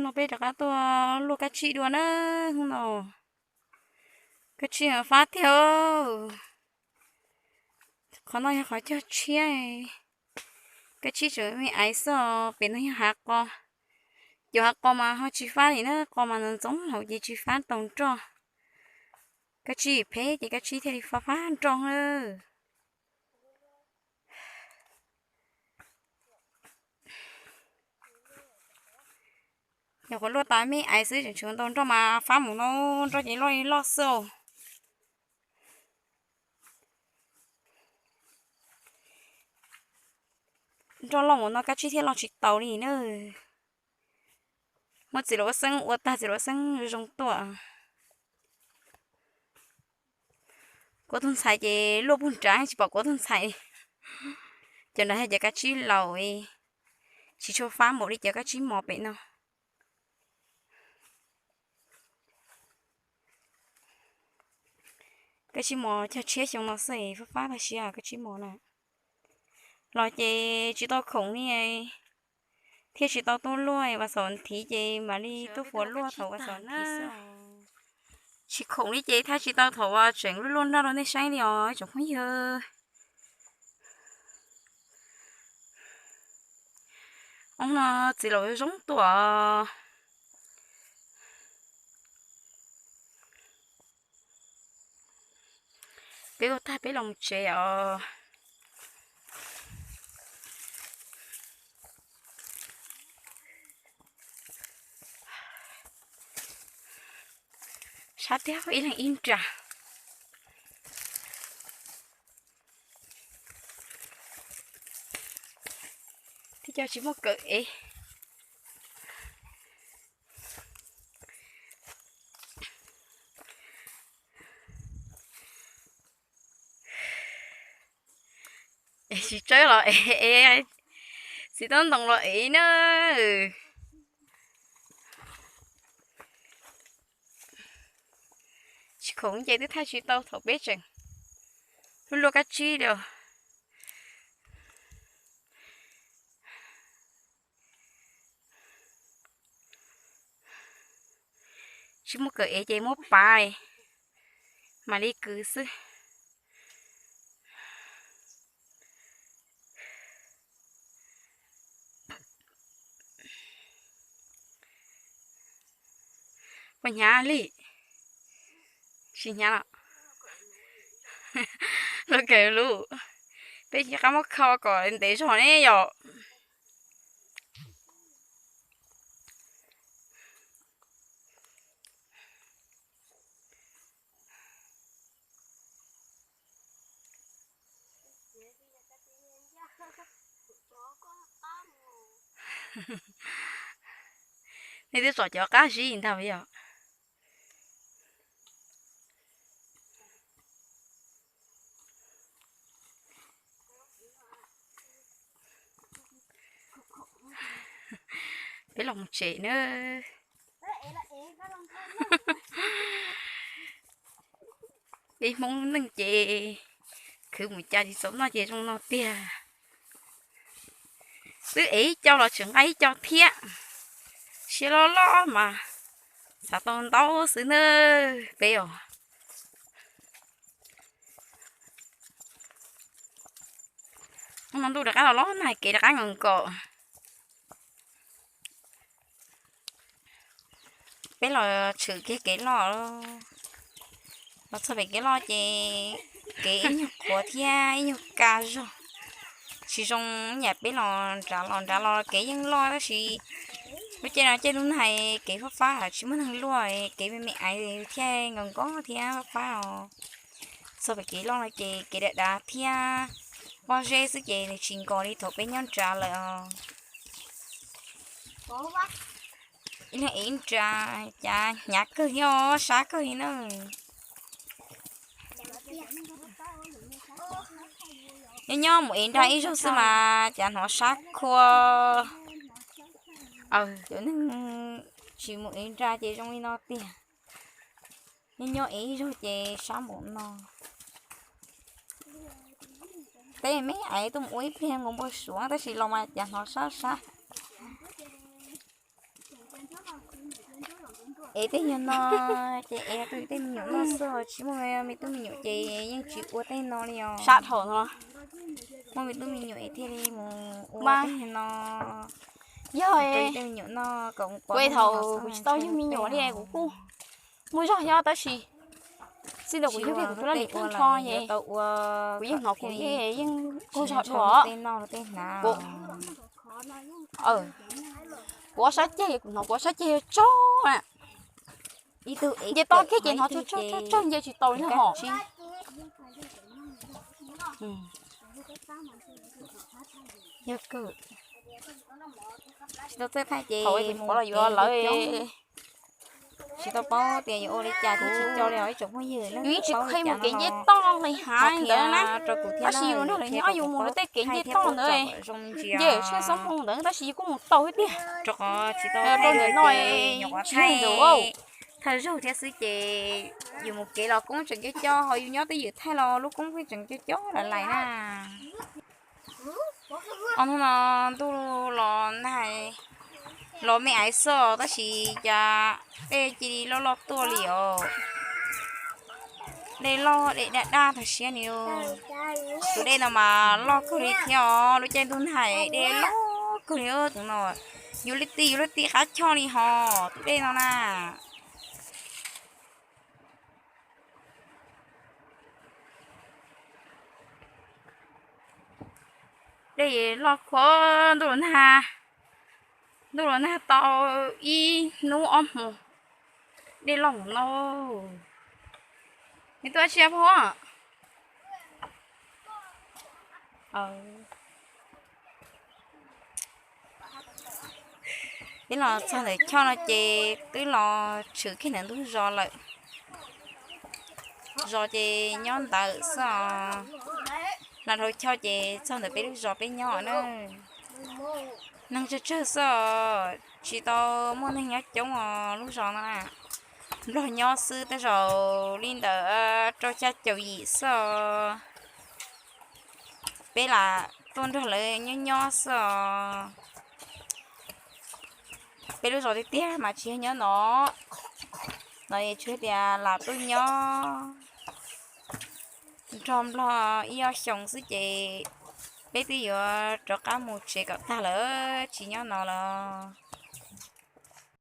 No peb rov qab tuaj luaj kab tsib dua na. Hnub no kab tsib fab tiag. Qhov no yog qhov cog tshiab, kab tsib tseem me aiv xwb os. Pem no yog hav qos, cov hav qos mas ho tsis fab li na, qos mas ntxoov ntxoov hauv ces tsis fab tau nroj. Kab tsib phem ces kab tsib thiaj li fab fab nroj na. Yog qhuav luaj tas me aiv xwb, tseem tshuav ntau nroj mas fab mus no, nroj ces loj li loj xwb. Nroj loj mus no kab tsib thiaj loj tsis taus li na. Muab txiv laus ua xeeb ua tag, txiv laus ua xeeb zoo tuaj. Kuv tus ntxhais ces luaj puag nrad tsis pom kuv tus ntxhais. Cov nrad yog cov kab tsib laus, tsis tshua fab npaum li cov kab tsib mos pem no. Kab tsib mos cog tshiab xyoo no xwb, fab fab tag siab kab tsib mos na. Los ces tsis tau khoom li, thiaj tsis tau tuaj luaj, vas xaum thiv ces mam li tuaj fuas luaj thaum vas xaum thiv xwb. Tsis khoom li ces thiaj tsis tau thaum uas tseem luaj luaj nroj rau nej saib li os tsoom phooj ywg. Ob no txiv laus zoo tuaj. Peb ua tag peb los mus tsev os. Sab tiag, ib leeg ib nra. Tib co tsis muaj kawm ev. Es tsis tsawb los ev, txiv tob ntoo los ev na. Tsis khoom ces twb thaij tsis tau thaum peb tseem luaj luaj kab tsib li. Tsis muaj kawm ev ces muab pav mam li kwv xwb. Puas hnyav li? Tsis hnyav los? Lub kawg lub, peb tsis qab muab kho kom ntev zog ne yom. Nej twb tsom cov qab zib ntag yom. Peb los mus tsev na. Peb Hmoob neej ces khwv mus cas tsis txaus noj ces zoo no tiag. Twb ev ib co los tseem nqa ib co thiab. Siab loj loj mas xav tau ntau xwb na peb os. Hnub no ntuj rov qab los los nag, kev rov qab nkaus nkaus. Peb los tshwm kiag kev loj, los txog pem kev loj ces kev ib nyuag qhuav thiab ib nyuag kaj zog. Tsis zoo yam peb los nrad los nrad los kev yeej loj tab sis lub caij no caij ntuj nag kev fab fab tsis muaj neeg luaj, kev me me aiv thiaj nkaus nkaus thiab fab fab os. Txog pem kev loj no ces kev dav dav thiab pob zeb xwb ces nws tsis nkaus li thaum peb nyob nrad lawm os. Ib leeg ev ib nra, cas hnyav kawg thiab sab kawg li na. Nyob nyob mus ev nra ib zaug xwb mas cas hnov sab khua. Cov neeg tsis mus ev nra ces zoo li no tiag. Nyob nyob ev ib zaug ces sab npaum no. Peb me aiv tuaj mus ua ib pliag nkaus npau suav tab sis los mas cas hnov sab sab. Es tej nyuag no ces es rau tej me nyuam noj xwb, tsis muaj me tub me nyuam ces yeej tsis ua tej no li os. Sab dhau no. Muaj me tub me nyuam es thiaj li mus ua tej no. Yog tej me nyuam noj kom kuv thaum kuv tsis tau yug me nyuam li kuv kuj muaj zog thiab tab sis txij ntawm kuv yug kiag kuv tus laj lim thawj nrho ces kuv yeej hnov kuv yeej qaug zog dua. Kuv ob sab ceg, kuv hnov kuv ob sab ceg tsaug na. Nce toj kiag ces hnov tsaug tsaug tsaug nce tsis tau li hos. Tsis tau txawj thaij ces mus los yuav lawv. Tsis tau paub tias yuav ua li cas thiab tsis co li os ib tsoom phooj ywg. Yus yeej tsis qhib mus kev nce toj li hais ntawd na, tab sis yus nrog lawv nyob yus mus lawv tej kev nce toj ntawd, nce tshaj xoob moo ntawd tab sis yus kuj mus tau thiab tiag. Rau qhov tsis tau rau ntawm no tsis ntxuav. Thawj zaug thiab xwb ces yus mus kev los koob tseem coob coob, ho yus nyob twj ywm thaij los lub koob pheej tseem coob coob lawm lais na. Ob hnub no ntuj los nag, los me aiv xwb tab sis cas dej cia li loj loj tuaj li os. Dej loj dej daj daj tag siab ni. Tus dej no mas loj kawg li thiab os, lub caij ntuj nag dej loj kawg li tus no. Yus li ti yus li ti qab choj li hos tus dej no na. Dej loj khuav ntuj los nag, ntuj los nag tau ib hnub ob hmos, dej loj mus no. Nws tuaj sia phob. Twb los txog ntawm choj no ces twb los tshwm kiag ntawm ntug zos lawm. Zos ces nyob ntawd xwb os. Los dhau choj ces txog ntawm peb lub zos peb nyob na. Neeg tsawg tsawg xwb os, tsis tau muaj neeg nyob coob os lub zos no na. Nplog nyob xwb tej zaum li ntawm rau xya caum yim xwb os. Peb lam tuaj nrog lawv nyob nyob xwb os. Peb lub zos tiag tiag mas tsis yog nyob no. No tsuas tias lam tuaj nyob nrog nplog ib ob xyoos xwb ces peb twb yuav rov qab mus tsev kom tag lawm tsis nyob no lawm.